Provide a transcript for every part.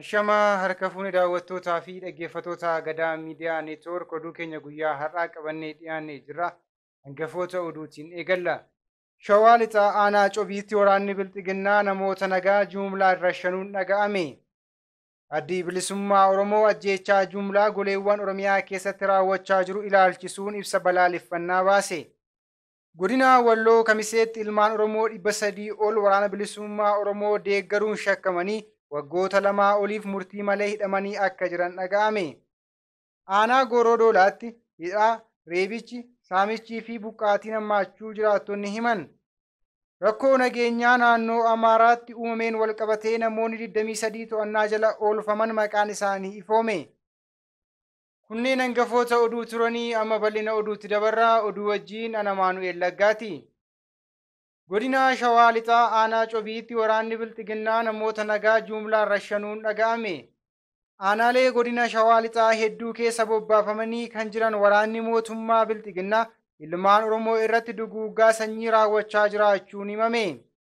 Ashamaa harka fuune daawwattootaa fi dhaggeeffattoota Gadaa Miidiyaa Neetwoork oduu keenya guyyaa har'aa qabannee dhiyaannee jirra. Hangafoota oduutiin eegalla. Shawaa Lixaa Aanaa Cobiitti waraanni Bilxiginnaa namoota nagaa jumlaan rashanuun dhaga'ame. Addi Bilisummaa Oromoo ajjeechaa jumlaa goleewwan Oromiyaa keessatti raawwachaa jiru ilaalchisuun ibsa balaaleffannaa baase. Godina Walloo Kamiseetti ilmaan Oromoo 300 ol waraana bilisummaa Oromoo deeggaruun shakkamanii waggoota 2 oliif murtii malee hidhamanii akka jiran dhaga'ame. Aanaa Gooroo Doolaatti hidhaa, reebichi, saamichii fi buqqaatiin hammaachuu jiraattonni himan. Rakkoo nageenyaa naannoo Amaaraatti uumameen walqabatee namoonni 23 to'annaa jala oolfaman maqaan isaanii ifoome. Kunneen hangafoota oduu turanii amma bal'ina oduutti dabarraa oduu wajjin ana Maanu'eel Laggaati. Godina Shawaa Lixaa Aanaa Cobiitti waraanni Bilxiginnaa namoota nagaa jumlaan rashanuun dhaga'ame. Aanaalee godina Shawaa Lixaa hedduu keessa bobbaafamanii kan jiran waraanni mootummaa Bilxiginnaa ilmaan Oromoo irratti duguuggaa sanyii raawwachaa jiraachuun himame.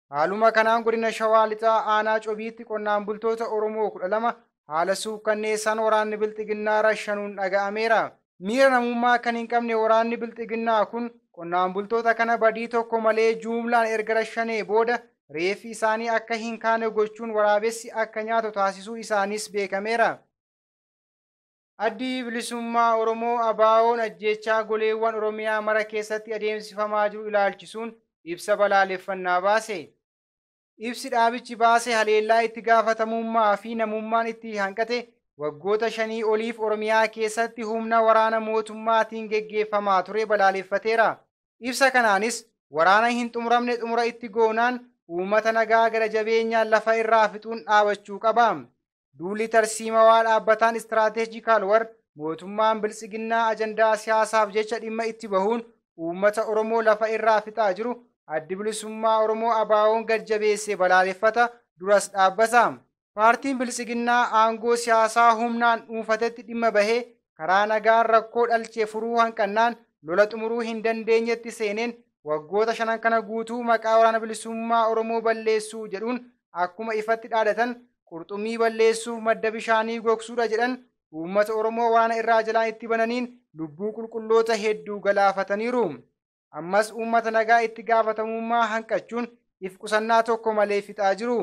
Haaluma kanaan godina Shawaa Lixaa Aanaa Cobiitti qonnaan bultoota Oromoo 12 haala suukkanneessaan waraanni Bilxiginnaa rashanuun dhaga'ameera. Miira namummaa kan hin qabne waraanni Bilxiginnaa kun qonnaan bultoota kana badii tokko malee jumlaan erga rashanee booda reeffi isaanii akka hin kaane gochuun waraabessi akka nyaatu taasisuu isaaniis beekameera. Addi Bilisummaa Oromoo ABO'n ajjeechaa goleewwan Oromiyaa mara keessatti adeemsifamaa jiru ilaalchisuun ibsa balaaleffannaa baase. Ibsi dhaabichi baase haleellaa itti gaafatamummaa fi namummaan itti hanqate waggoota 5 oliif Oromiyaa keessatti humna waraana mootummaatiin geggeeffamaa ture balaaleffateera. Ibsa kanaanis waraana hin xumuramne xumura itti goonaan uummata nagaa gara jabeenyaan lafa irraa fixuun dhaabachuu qaba. Duulli tarsiimawaa dhaabbataan istiraatejikaal war mootummaan Bilxiginnaa ajandaa siyaasaaf jecha dhimma itti bahuun uummata Oromoo lafa irraa fixaa jiru Addi Bilisummaa Oromoo ABO'n gad jabeessee balaaleffata duras dhaabbata. Paartiin Bilxiginnaa aangoo siyaasaa humnaan dhuunfatetti dhimma bahee karaa nagaan rakkoo dhalchee furuu hanqannaan lola xumuruu hin dandeenyetti seeneen waggoota 5 kana guutuu maqaa waraana bilisummaa Oromoo balleessuu jedhuun akkuma ifatti dhaadatan qurxummii balleessuuf madda bishaanii gogsuudha jedhan uummata Oromoo waraana irraa jalaan itti bananiin lubbuu qulqulloota hedduu galaafataniiru. Ammas uummata nagaa itti gaafatamummaa hanqachuun if qusannaa tokko malee fixaa jiru.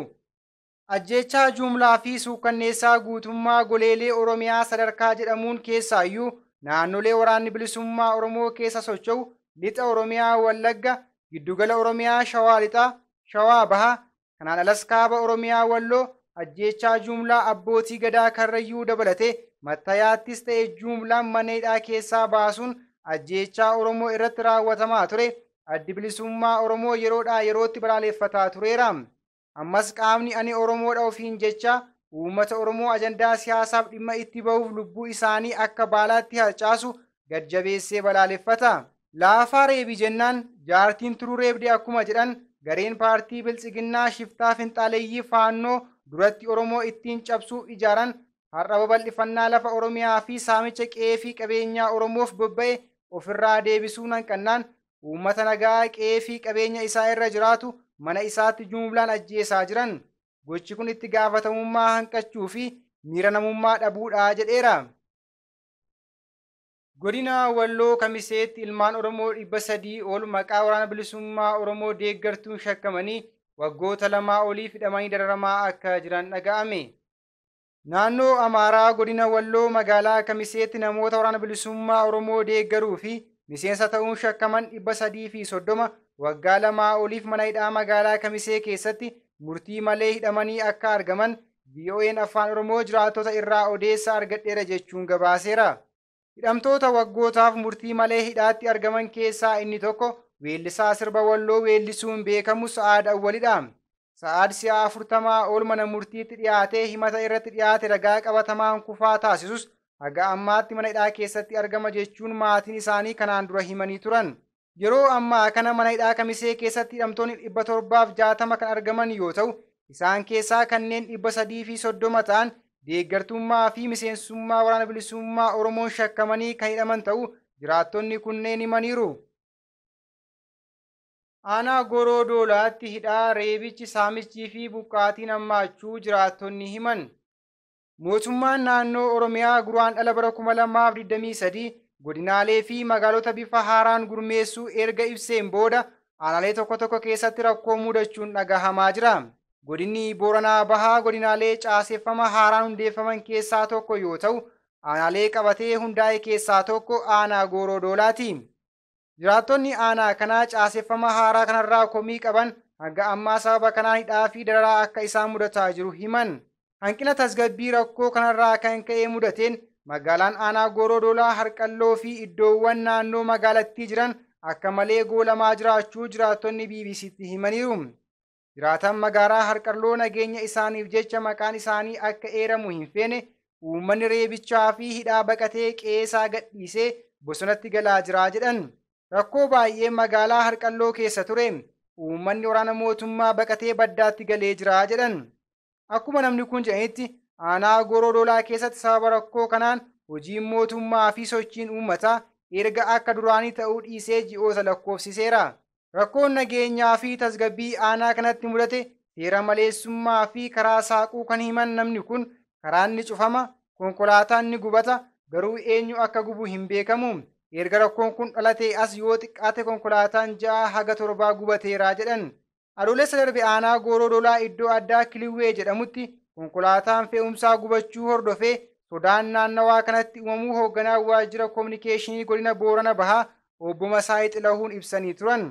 Ajjeechaa jumlaa fi suukkanneessaa guutummaa goleelee Oromiyaa sadarkaa jedhamuun keessaayyuu naannolee waraanni bilisummaa Oromoo keessa socho'u lixa Oromiyaa Wallagga, giddugala Oromiyaa Shawaa Lixaa, Shawaa Bahaa, kanaan alas kaaba Oromiyaa Walloo ajjeechaa jumlaa abbootii gadaa Karrayyuu dabalatee Mattayaattis ta'e jumlaan mana hidhaa keessaa baasuun ajjeechaa Oromoo irratti raawwatamaa ture addi bilisummaa Oromoo yeroodhaa yerootti balaaleffataa tureera. Ammas qaamni ani Oromoodha ofiin jecha uummata Oromoo ajandaa siyaasaaf dhimma itti bahuuf lubbuu isaanii akka baalaatti harcaasu gad jabeessee balaaleffata. Laafaa reebi jennaan jaartiin turuu reebde akkuma jedhan gareen paartii Bilxiginnaa shiftaa finxaaleeyyii faannoo duratti Oromoo ittiin cabsuuf ijaaran har'a babal'ifannaa lafa Oromiyaa fi saamicha qe'ee fi qabeenyaa Oromoof bobba'e ofirraa deebisuun hanqannaan uummata nagaa qe'ee fi qabeenya isaa irra jiraatu mana isaatti jumlaan ajjeesaa jiran. Gochi kun itti gaafatamummaa hanqachuu fi miira namummaa dhabuudha jedheera. Godina Walloo Kamiseetti ilmaan Oromoo 300 ol maqaa waraana bilisummaa Oromoo deeggartuun shakkamanii waggoota 2 oliif hidhamanii dararamaa akka jiran dhaga'ame. Naannoo Amaaraa godina Walloo magaalaa Kamiseetti namoota waraana bilisummaa Oromoo deeggaruu fi miseensa ta'uun shakkaman 330 waggaa 2 oliif mana hidhaa magaalaa Kamisee keessatti murtii malee hidhamanii akka argaman VOA'n Afaan Oromoo jiraattota irraa odeessa argadheera jechuun gabaaseera. Hidhamtoota waggootaaf murtii malee hidhaatti argaman keessaa inni tokko weellisaa sirba Walloo weellisuun beekamu Sa'aad Awwalidha. Sa'aad si'a 40 ol mana murtiitti dhiyaatee himata irratti dhiyaate ragaa qabatamaan kufaa taasisus haga ammaatti mana hidhaa keessatti argama jechuun maatiin isaanii kanaan dura himanii turan. Yeroo ammaa kana mana hidhaa Kamisee keessatti hidhamtoonni 760 kan argaman yoo ta'u, isaan keessaa kanneen 330 ta'an deeggartummaa fi miseensummaa waraana bilisummaa Oromoon shakkamanii kan hidhaman ta'uu jiraattonni kunneen himaniiru. Aanaa Gooroo Doolaatti hidhaa, reebichi, saamichii fi buqqaatiin hammaachuu jiraattonni himan. Mootummaan naannoo Oromiyaa Guraandhala bara 2023 godinaalee fi magaalota bifa haaraan gurmeessuu erga ibseen booda aanaalee tokko tokko keessatti rakkoo mudachuun dhagahamaa jira. Godinni Booranaa Bahaa godinaalee caaseffama haaraan hundeeffaman keessaa tokko yoo ta'u, aanaalee qabatee hundaa'e keessaa tokko aanaa Gooroo Doolaati. Jiraattonni aanaa kanaa caaseffama haaraa kanarraa komii qaban hanga ammaa sababa kanaan hidhaa fi dararaa akka isaan mudataa jiru himan. Hanqina tasgabbii rakkoo kanarraa kan ka'e mudateen magaalaan aanaa Gooroo Doolaa Harqalloo fi iddoowwan naannoo magaalattii jiran akka malee goolamaa jiraachuu jiraattonni BBCtti himaniiru. Jiraataan magaalaa Harqalloo nageenya isaaniif jecha maqaan isaanii akka eeramu hin feene uummanni reebichaa fi hidhaa baqatee qe'eesaa gadhiisee bosonatti galaa jira jedhan. Rakkoo baay'ee magaalaa Harqalloo keessa ture. Uummanni waraana mootummaa baqatee baddaatti galee jira jedhan. Akkuma namni kun jedhanitti aanaa Gooroo Doolaa keessatti sababa rakkoo kanaan hojiin mootummaa fi sochiin uummataa erga akka duraanii ta'uu dhiisee ji'oota lakkoofsiseera. Rakkoon nageenyaa fi tasgabbii aanaa kanatti mudate seera maleessummaa fi karaa saaquu kan himan namni kun karaan ni cufama, konkolaataan ni gubata, garuu eenyu akka gubu hin beekamu. Erga rakkoon kun dhalatee as yoo xiqqaate konkolaataan 6 haga 7 gubateera jedhan. Adoolessa darbe aanaa Gooroo Doolaa iddoo addaa Kiliwwee jedhamutti konkolaataan fe'umsaa gubachuu hordofee sodaan naannawaa kanatti uumamuu hoogganaa waajjira koominikeeshinii godina Boorana Bahaa obbo Masaayii Xilahuun ibsanii turan.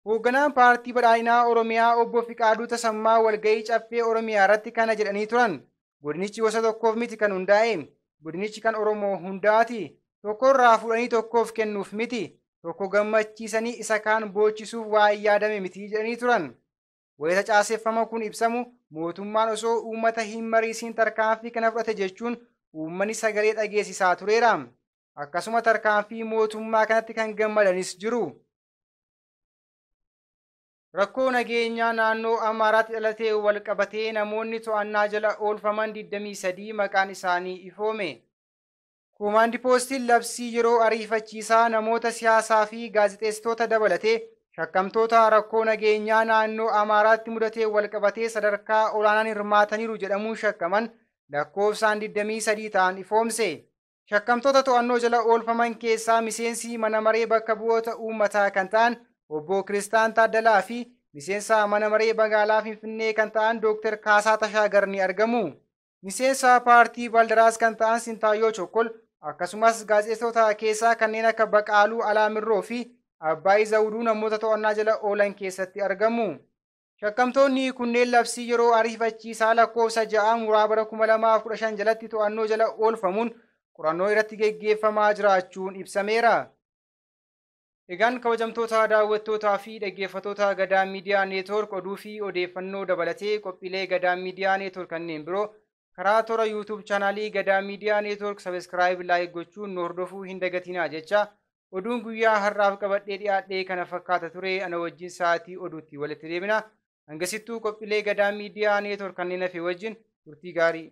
Hoogganaan paartii badhaadhinaa Oromiyaa obbo Fiqaaduu Tasammaa walgahii caffee Oromiyaa irratti kana jedhanii turan. Godinichi gosa tokkoof miti kan hundaa'e. Godinichi kan Oromoo hundaati. Tokkorraa fuudhanii tokkoof kennuuf miti. Tokko gammachiisanii isa kaan boochisuuf waa yaadame miti jedhanii turan. Wayita caaseffama kun ibsamu mootummaan osoo uummata hin mariisiin tarkaanfii kana fudhate jechuun uummanni sagalee dhageessisaa tureera. Akkasuma tarkaanfii mootummaa kanatti kan gammadanis jiru. Rakkoo nageenyaa naannoo Amaaraatti dhalatee wal qabatee namoonni to'annaa jala oolfaman 23 maqaan isaanii ifoome. Koomaandi poostiin labsii yeroo ariifachiisaa namoota siyaasaa fi gaazexeessitoota dabalatee shakkamtoota rakkoo nageenyaa naannoo Amaaraatti mudatee wal qabatee sadarkaa olaanaan hirmaataniiru jedhamuun shakkaman lakkoofsaan 23 ta'an ifoomse. Shakkamtoota to'annoo jala oolfaman keessaa miseensi mana maree bakka bu'oota uummataa kan ta'an obbo Kiristaan Taaddalaa fi miseensa mana maree magaalaa Finfinnee kan ta'an Dooktar Kaasaa Tashaagar ni argamu. Miseensa paartii Baldaraas kan ta'an Sintaayyoo Chokkol akkasumas gaazexeessitoota keessaa kanneen akka Baqaaluu Alaamirroo fi Abbaay Zawuduu namoota to'annaa jala oolan keessatti argamu. Shakkamtoonni kunneen labsii yeroo ariifachiisaa lakkoofsa 6 muraa bara 2015 jalatti to'annoo jala oolfamuun qorannoo irratti geggeeffamaa jiraachuun ibsameera. Egaan kabajamtoota daawwattootaa fi dhaggeeffattoota Gadaa Miidiyaa Neetwoork oduu fi odeeffannoo dabalatee qophiilee Gadaa Miidiyaa Neetwoork kanneen biroo karaa toora YouTube chaanaalii Gadaa Miidiyaa Neetwoork sabiskiraayib laayik gochuun nu hordofuu hin dagatinaa jecha oduun guyyaa har'aaf qabadhee dhiyaadhee kana fakkaata ture ana wajjin sa'aatii oduutti walitti deebina. Hangasittuu qophiilee Gadaa Miidiyaa Neetwoork kanneen hafe wajjin turtii gaarii.